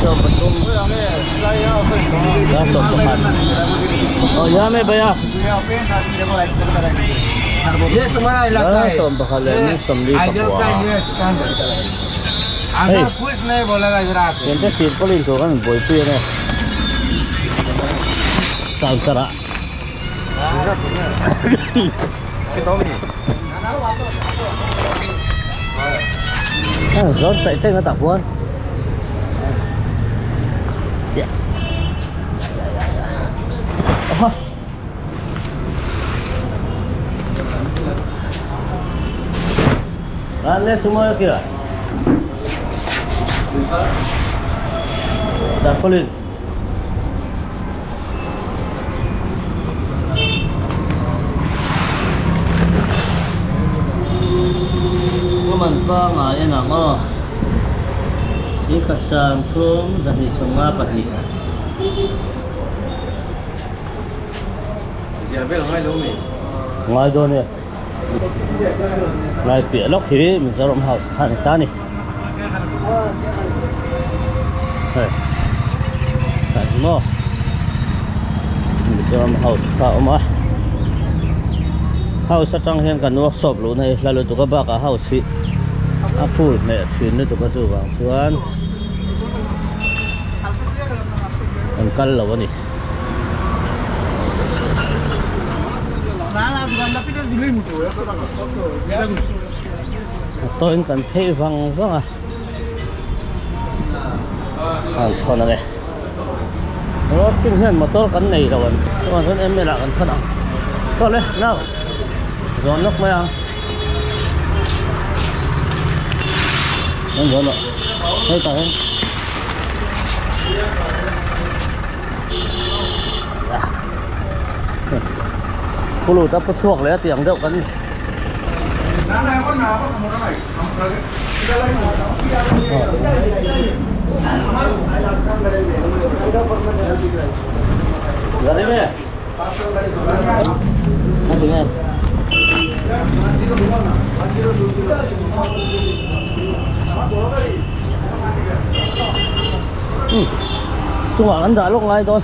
Sawmpathum dar 11 aw yame bhaiya dar 11 leh minute 44 hei thiante silpawlin tur kan buaipui a nia counter ah. Zawn taih taih nga tah khuan Ranne sumo kira Tarpaulin Human pangai en ang aw. Singkhat sang thum zahnih 52. Zia vel ngai lo mai. Ngai dawn e. Lai piah lawk hi Mizoram House kha a ni ta a ni. Hei tah hi maw Mizoram House kha a awm a House atang hian kan workshop luhna hi hla lutuk a bakah house hi a full hneh thin lutuk a chuvang chuan kan kal lo a ni. Tawin kan phei vang vang a an thawn a ni road king hian motor kan nei lo an chuan chuan ml ah kan thawn ang tawh le nau zawn lawk mai ang an zawn lawk hei tah hian Pulut a pu chhuak leh a tih ang deuh kan ni. Chungah kan dah lawk ngai dawn.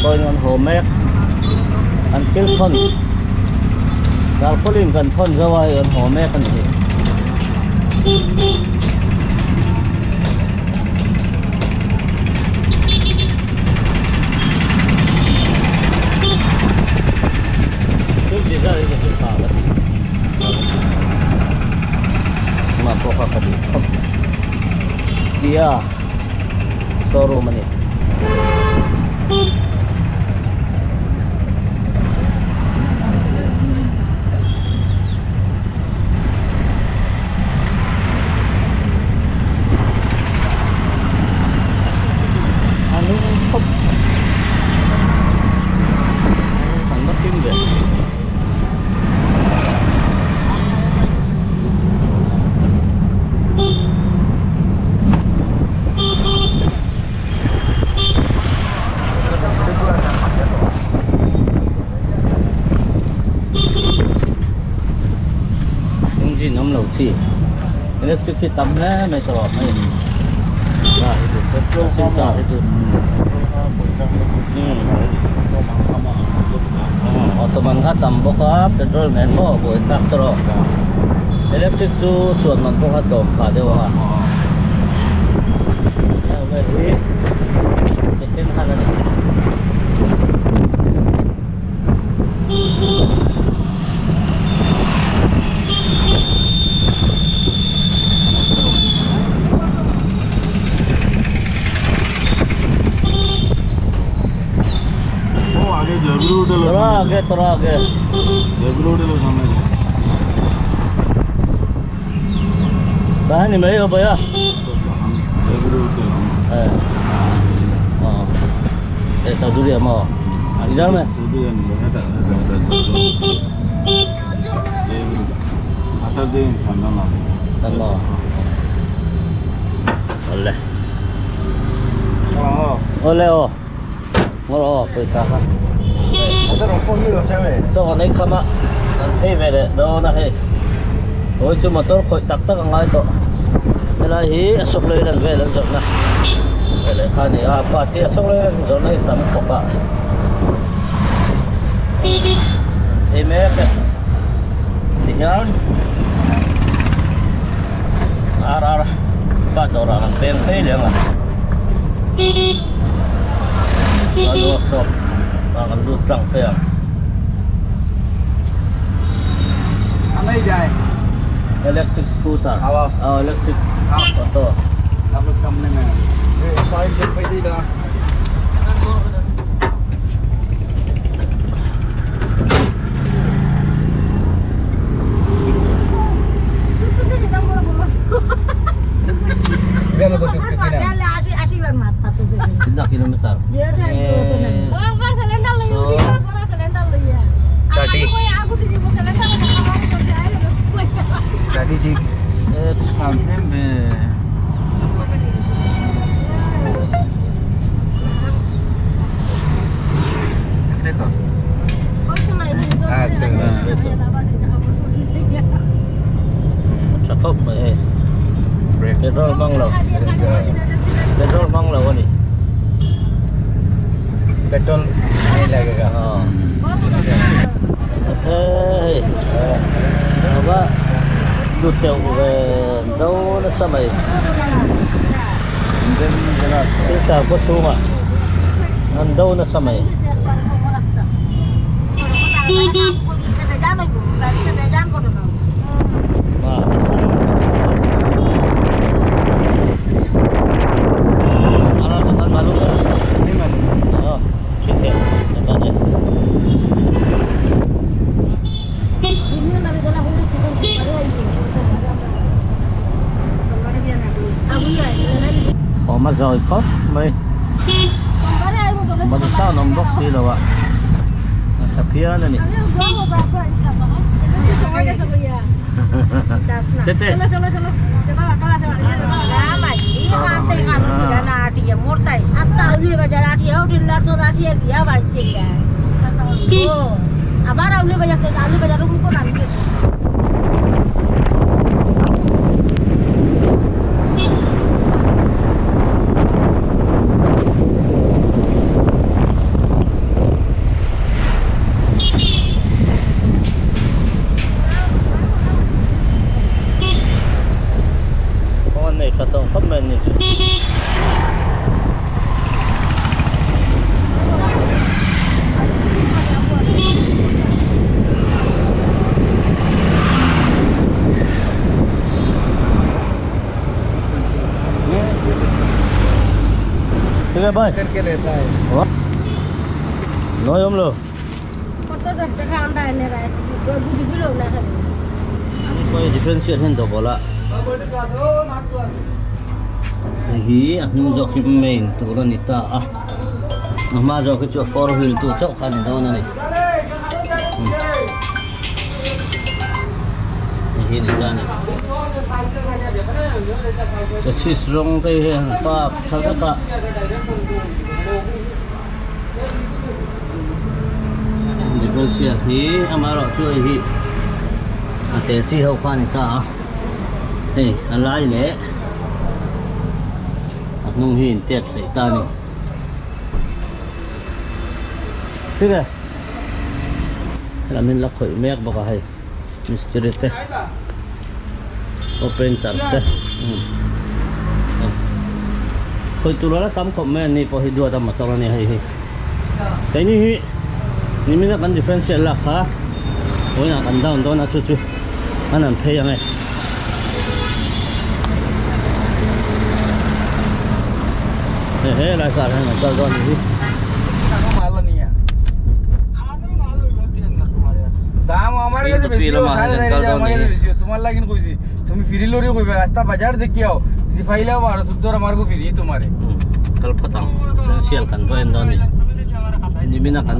Tôi an haw mek an thil thawn tarpaulin kan thawn zo a hei an haw mek a ni hi. Swift Dzire hi chu tha ka ti amah pawh kha ka duh khawp mai Kia showroom a ni. A nung khawp kan va thim ve. Engine awm lo chi electric hi tam hle mai tawh a hei car hi chu petrol sim car hi chu auto man kha tam bawk a petrol nen pawh a buai thlak tawh electric chu chuan man pawh kha tlawm phah deuh ang a heng vel hi second hand a ni. Tora आगे tora आगे Kahan ni mai ho bhaiya Eh, Chaudhary ama इधर में Tama. Ole. Ole oh. Ngawr aw pawisa kha. Chaw kan ei kham a, kan phei ve leh dawn a hei. Hawi chu motor khawih tak tak a ngai tawh. Helai hi Ashok Leyland vel an zawrhna ve leh kha a ni a, pa hi Ashok Leyland zawrhna hi tam khawp a. Phei mek e. Tihian RR pa dawrah kan peng phei leh ang a. Chuan workshop ah kan lut tlang phei ang. Electric scooter oh electric auto. Kitna kilometer? Tha khawp mai hei petrol hmang lo petrol hmang lo a ni petrol nahi lagega hei ava lut teuh ve do nasa mai silchar khaw chhungah an do nasa mai. Thawm a zawi khawp mai ban sound awm bawk si lo a a tha phian a ni tete Kawng an nei tha tawh khawp mai an ni chu. ठीक है भाई करके लेता है नोय हम लोग koi differential hian dawh a hei hi a hnung zawk hi main tur a ni ta a a hma zawk hi chu a four wheel tu chauh kha a ni dawn a ni hei hi a ni ta a ni chassis rawng te hi an kap tha vek a. Differential hi amaherawhchu hei hi a te chi ho kha a ni ta a hei a lai leh a hnung hi in tet hleih ta a ni thik e helam in la khawih mek bawk a hei mistiri te carpenter te khawih tur ala tam khawp mai an ni pawh hi duat a motor a ni hei hi. Keini hi nimina kan differential lak kha vawiinah kan down dawn a chu chu an han phei ang e. He he lai car hian an kal dawn a ni hi. Topi lamah hian an kal dawn a ni hi. Kal phawt ang differential kan va en dawn a ni. Nimina kan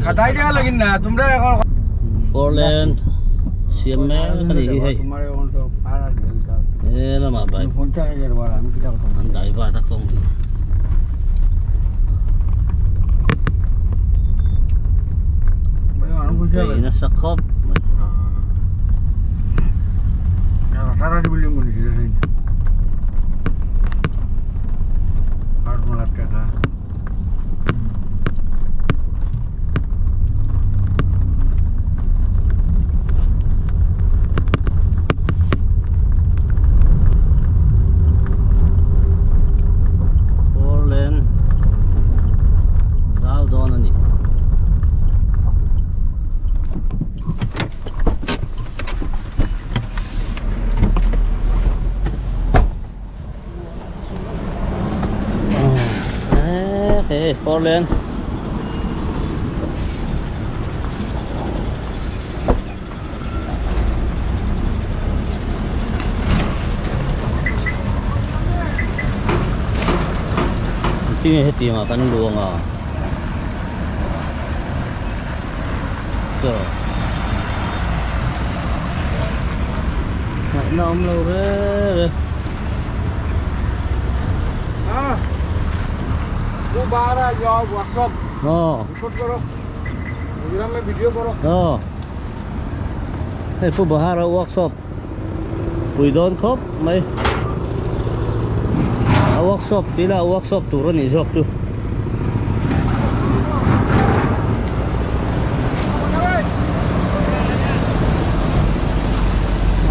Four lane siam mek a ni hi hei he lamah bike an dai vat a kawng hi. Bei nasa khawp mai. Four lane zau dawn a ni. Hei four lane Tinge hetiang ah kan luang a chaw ngaihna awm lo reng e. Aw. Hei Pu Bahara workshop pui dawn khawp mai a workshop tih ila workshop tur a nih zawk chu.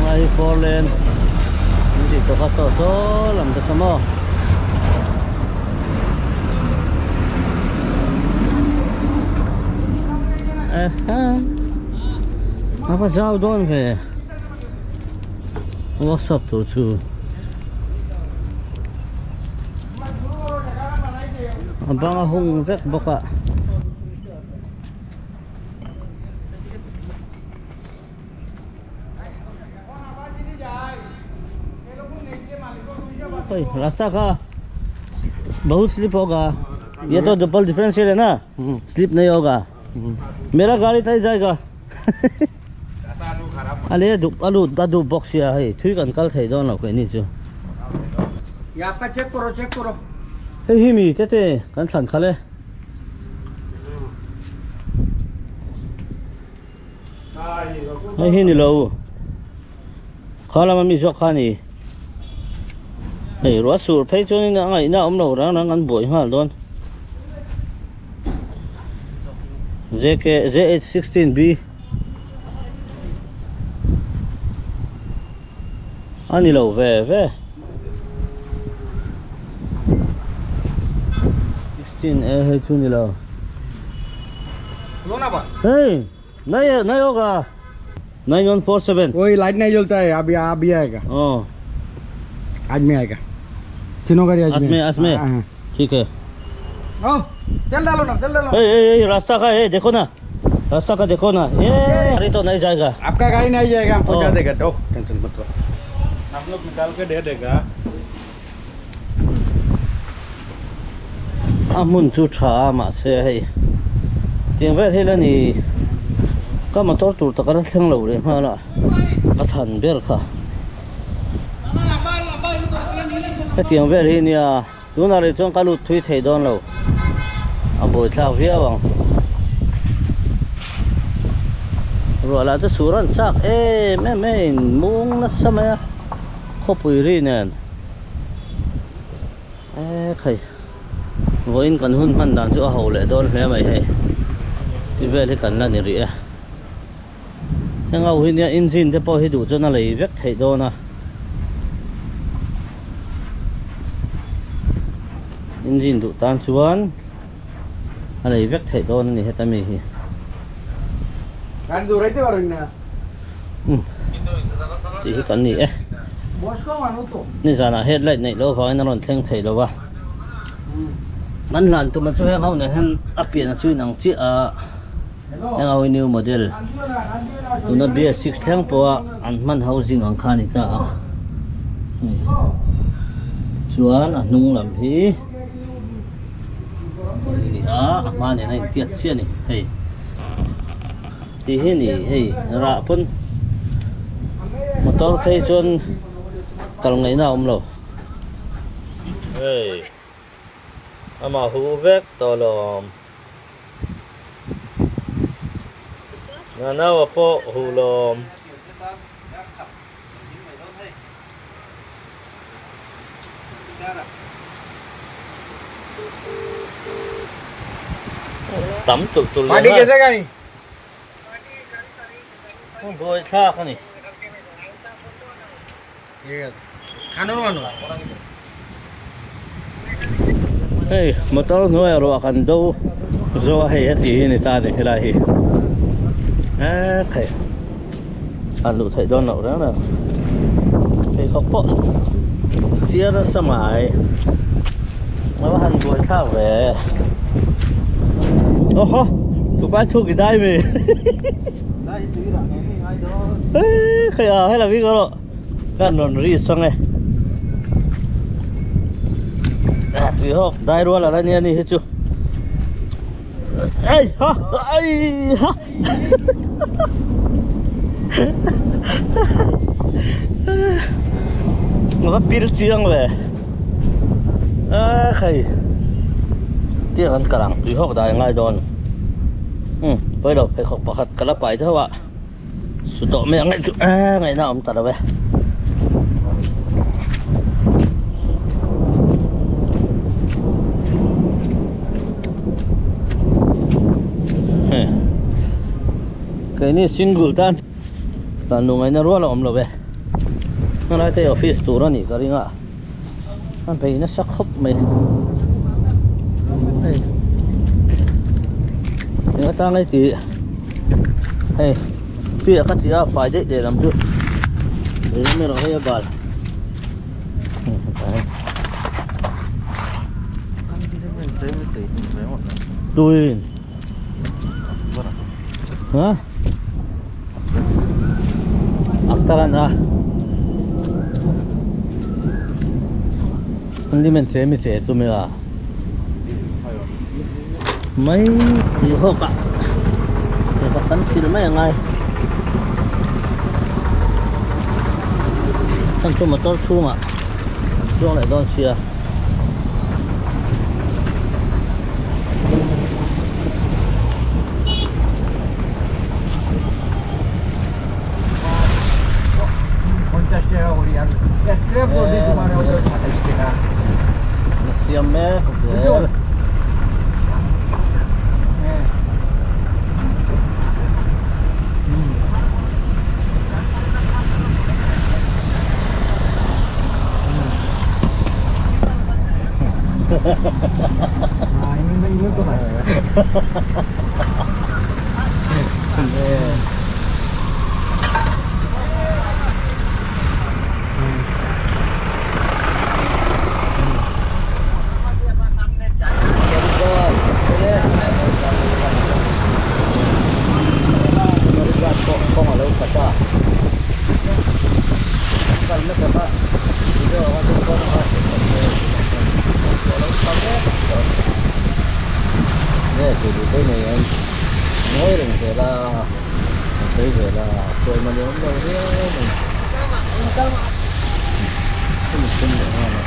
Hei hi four lane an tih tawh kha chaw saw lam te saw maw. A va zau dawn ve workshop tur chu a bang a hung vek bawk a. रास्ता का बहुत स्लिप होगा ये तो double differential है ना स्लिप नहीं होगा मेरा गाड़ी नहीं जाएगा ale du alu da du box ya hei thui kan kal thei dawn lo keini chu check karo check karo hei hi mi te te kan thlan khalh e. Hei hi ni lo kha lama mi zawk kha a ni hei ruah sur phei chuanin a ngaihna a awm lo rang rang an buai nghal dawn J K J H 16 B a ni lo ve ve 16 A hei chu ni lo hei nai nai awk a 9147 वही लाइट नहीं जलता है अभी अभी आएगा oh आज में आएगा तीनों गाड़ी आज आज में आज में हाँ ठीक है ओ तेल डालो ना तेल डालो ए ए ए रास्ता का है देखो ना रास्ता का देखो ना ये अरे तो नहीं जाएगा आपका गाड़ी नहीं जाएगा हम पहुंचा ओ। देगा तो टेंशन मत लो हम लोग निकाल के दे देगा a hmun chu tha a mahse hei tiang vel hi la ni ka motor tur tak a la thleng lo leh nghal a a than ber kha hetiang vel hi nia tunah rih chuan ka lut thui thei dawn lo a buaithlak viau ang ruah lah chu sur an chak em em a in mung nasa mai a khawpui ri nen. E khai vawiin kan hun hman dan chu a ho leh dawn hle mai hei ti vel hi kan la ni rih e heng ho hi nia engine te pawh hi duh chuan a lei vek theih dawn a engine duh tan chuan a lei vek theih dawn a ni heta mi hi. Umm tih hi kan ni e nizanah headlight neih loh avangin a rawn thleng thei lo va an hlan tum a chu heng ho nen hian a pian a chu inang chiah a heng ho hi new model tuna BS6 thleng pawha an hman ho zing ang kha a ni ta a hei chuan a hnung lam hi a ni a a hma nen a intiat chiah a ni hei. Tih hi a ni hei rah pawn motor phei chuan kal ngaihna a awm lo. Hei amah hu vek tawh lawm. Nanaua pawh huh lawm. Tam tulh tulh leh nghal. Buai thlak a ni. Hei motor hnuaiah ruah kan do zo a hei heti hi ni ta a ni helai hi eee hei a luh theih dawn loh reng reng pheikhawk pawh chiar nasa mai a va han buai thlak ve aw haw tupai thu ki dai mi eee hei a helai hi erawh Kan rawn ri sang e. Tui hawk dai rual ala nia ni hi chu. Ei ha ai ha. Nó pil chiang ve. A khai. Tiang an karang tui hawk dai ngai dawn. Pawilo pheikhawk pakhat ka la pai deuh a. Su tawh mai ang chu a ngaihna a awm ta lo e. Hei keini single tan tan lu ngaihna rual a awm lo e. Helai te office tur a nih ka ring a a bei nasa khawp mai. Hei eng atang hei tih hei tui ah ka tih a fai daih daih lam chu lehlam erawh hei a bal tuin ha aktaran a condiment che mi che tum ila mai tih hawk ah hei kan sil mai angai heng chu motor chhungah an chuang leh dawn sia. Siam mek zel. Kawng a lo khat a kal nasa kha video a deuh dawn a a lo tha mek tawh nge tih duh te nei an ngawi reng zel a an sawi zel a sawi man awm lo viau mai hemi thum leh nghal a.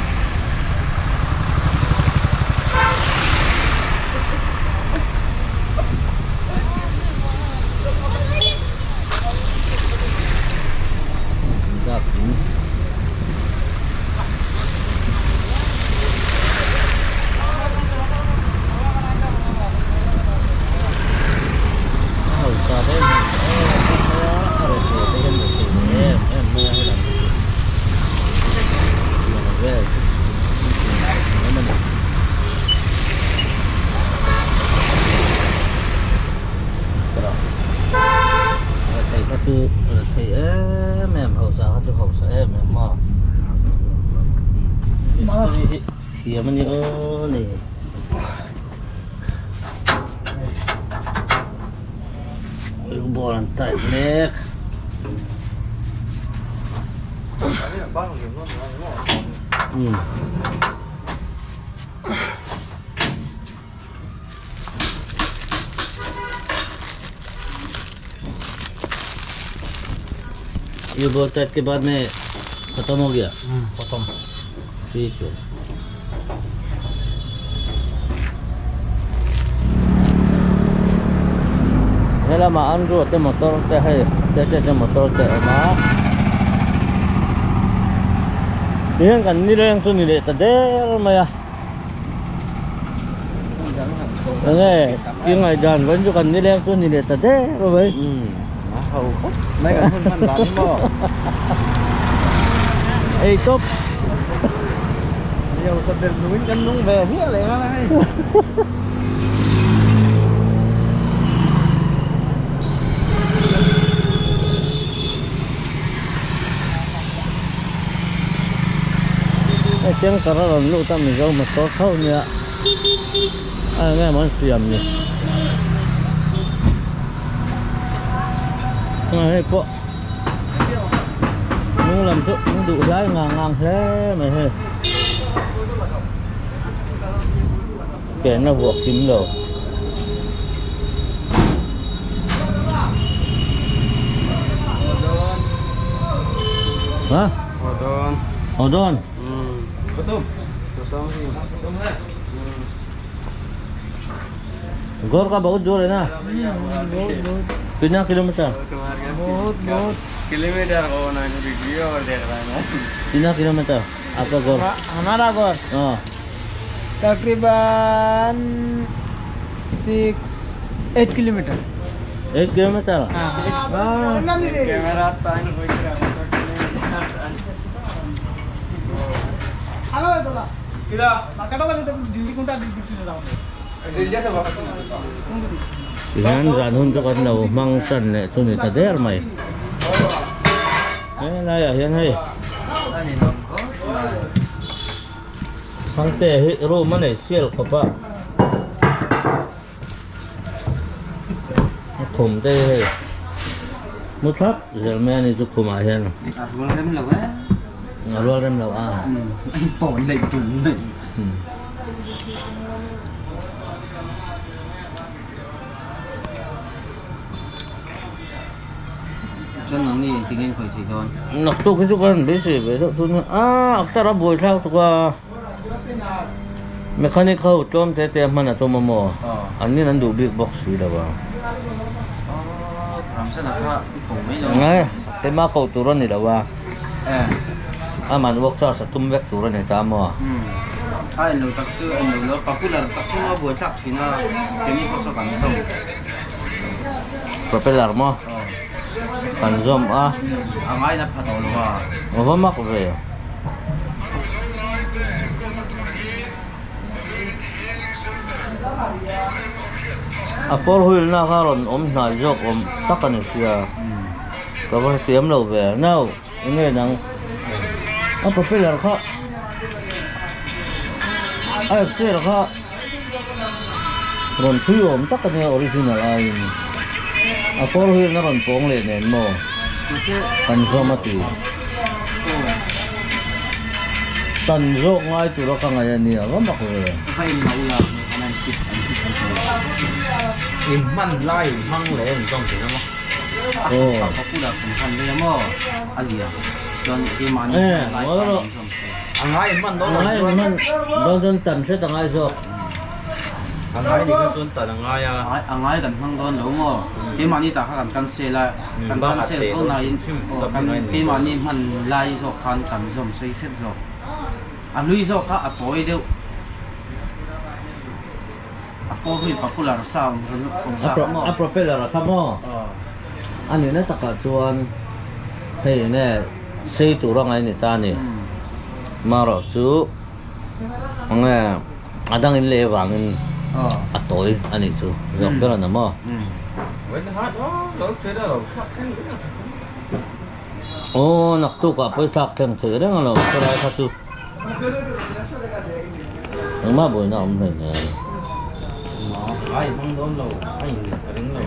Thei kha chu thei em em hausa kha chu hausa em em a mistiri hi thiam a ni aw ni ball an type mek ये बोल टाइप के बाद में खत्म हो गया खत्म ठीक है Helamah Andrew te motor te hei tete te motor te a awm a tihian kan nileng chu ni leh ta der mai a enge i ngaihdan vawiin chu kan nileng chu ni leh ta der mai ei tawp Hei tanker a rawn lut a mizo motor tho nia a eng nge maw an siam ni hei pawh hnung lam chu an duh hlai ngang ngang hle mai hei. Ken a vuah kim lo. Ha? Odon. Gor ka bahut dur hai na? Kitna kilometer? बहुत बहुत kilometre हो ना video और देख रहा है Kitna kilometer? आपका घर? हमारा घर हाँ। तकरीबन 6-8 किलोमीटर। 8 kilometer? हाँ। कैमरा तान हो गया Tihian zan hun chu kan lo hmang tan leh chu ni ta der mai. He laiah hian hei Thangte hi room a nei sial khawp a a khum te hi hei mu thlap zel mai a ni chu khumah hian A rual rem lo e. A rual rem lo a. A inpawn leh tum mai. Chuan nangni engtin nge in khawih theih dawn? Naktuk hi chu kan beisei ve deuh chu nia. Aaa aktar a buai thlak tuk a. Mechanic ho tlawm te te a hman a tum a maw? An nin an duh bik bawk si lo a. Ngai keimah koh tur a ni lo a. Aman work charge a tum vek tur a ni ta maw? A en lo tak chu en lo lo popular tak chu a buai thlak thin a keini pawh saw kan zawm. Propeller maw? Kan zawm a. A ngaina pha tawh lo a. A va mak ve. A four wheel na kha rawn awm hnai zawk awm tak a ni sia. Ka va hrethiam lo ve. No, enge nang? A propeller kha a axle kha rawn thui awm tak a nia original aiin. A four wheel na rawn pawng leh nen maw? Kan zawm a ti. Tan zawk ngai tura ka ngaih a nia va mak ve. Va in lo ula an an fit an fit an tur. In hman lai in hmang leh in zawm thin a maw? Aw. Ka pu la hran hran mai a maw? A lian. Chuan keimahni hman lai khan in zawm se. A ngai in hman dawn lo A ngai in hman dawn chuan tan hret a ngai zawk. A ngai nih khan chuan tan a ngai a. A ngai kan hmang dawn lo maw? Keimahni tah kha kan cancel a, kan cancel tho nain kan keimahni hman lai zawk khan kan zawm sei hret zawk. A hlui zawk kha a tawi deuh. A four wheel popular sa awm awm sa kha maw? A propeller a kha maw? A nihna takah chuan hei enge sei tur a ngaih ni ta a ni. Marawh chu enge a dang in leh vangin a tawi a nih chu zawk ber a ni maw? Aw naktukah pawithlak thleng theih reng a lo saw lai kha chu engmah buaina a awm hleinem. Ai hmang dawn lo a in ka ring lo.